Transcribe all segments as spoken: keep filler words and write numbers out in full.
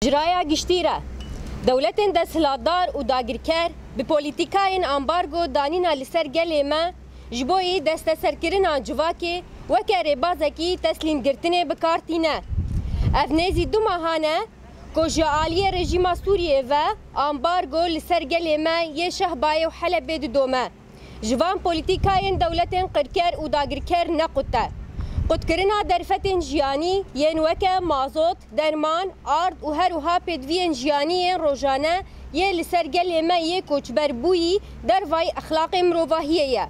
Ji raya giştî re, dewletên desthilatdar û dagirker bi polîtîkayên ambargo danîna li ser gelê me, ji bo yî desteserkirina civakê weke rêbazekî teslîmgirtinê bi kar tîne. Ev nêzî du mahan e ku ji aliyê rejîma Sûriyê ve ambargo li ser gelê me yê Şehbayê û Helebê didome. Ji van polîtîkayên dewletên qirker û dagirker nequte. Qutkirina derfetên jiyanî yên weke mazot, derman, ard û her wiha pêdiviyên jiyanî yên rojane yê li ser gelê me yê koçber bûyî dervayî exlaqê mirovahiyê ye.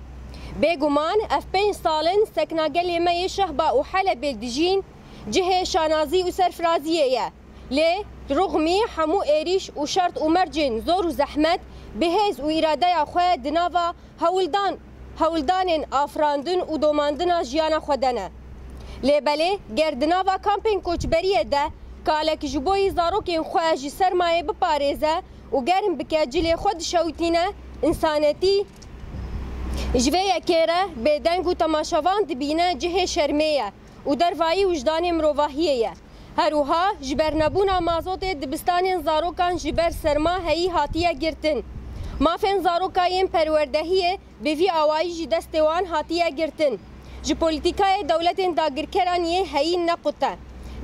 Bêguman ev pênc sal in sekna gelê me yê Şehba û Helebê dijîn cihê şanazî û serfiraziyê ye. Lê ruxmî hemû êrîş û şert û mercên zor û zehmet, bi hêz û îradeya xwe di nava hewldan, hewldanên afirandin û domandina jiyana xwe de ne. Lê belê ger di nava kampên koçberiyê de kalek ji bo yî zarokên xwe ji sermayê biparêze û germ bike, cilê xwe dişewitîne, însanetî ji vê yekê re bêdeng û temaşevan dibîne cihê şermê ye û dervayî wijdanê mirovahiyê ye. Her wiha ji ber nebûna mazotê dibistanên zarokan ji ber serma heyî hatiye girtin. Mafên zaroka yên perwerdehiyê bi vî awayî ji destê wan hatiye girtin. Ji polîtîkayê dewletên dagirkeran yê heyî nequte.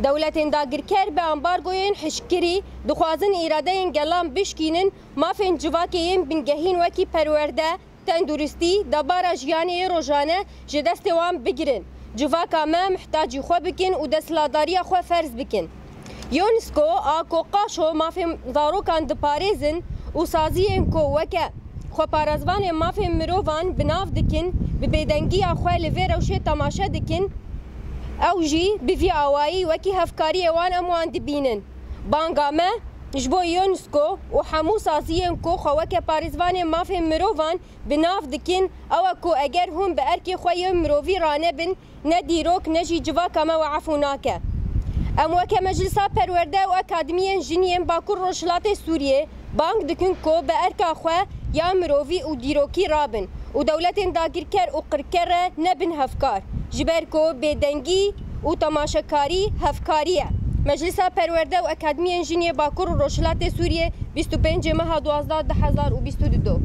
Dewletên dagirker bi ambargoyên hişkkirî dixwazin îradeyên gelan bişkînin, mafên civakê yên bingehîn wekî perwerde, tenduristî, debara jiyanê yê rojane ji destê wan bigirin. Civaka me mihtacî xwe bikin û desthilatdariya xwe ferz bikin. UNESCO a ku qaşo mafên zarokan diparêzin û saziyên ku weke xweparêzvanên mafên mirovan bi nav dikin, bi bêdengiya xwe li vê rewşê temaşe dikin, ew jî bi vî awayî wekî hevkariyê wan em wan dibînin. Banga me ji bo UNESCO û hemû saziyên ku xwe weke parêzvanên mafên mirovan bi nav dikin, ew e ku eger hûn bi erkê xwe yên mirovî ranebin, ne dîrok ne jî civaka me we efû nake. Em weke Meclisa Perwerde û Akademiyên Jin yên Bakur Rojhilatê Sûriyê bang dikin ku bi erka xwe ya mirovî û dîrokî rabin û dewletên dagirker û qirker re nebin hevkar, ji ber ku bêdengî û temaşekarî hevkarî ye. Meclisa Perwerde û Akademiyên Jin yê Bakur û Rojhilatê Sûriyê, bîst û pêncê meha duwazdeh du hezar û bîst û du.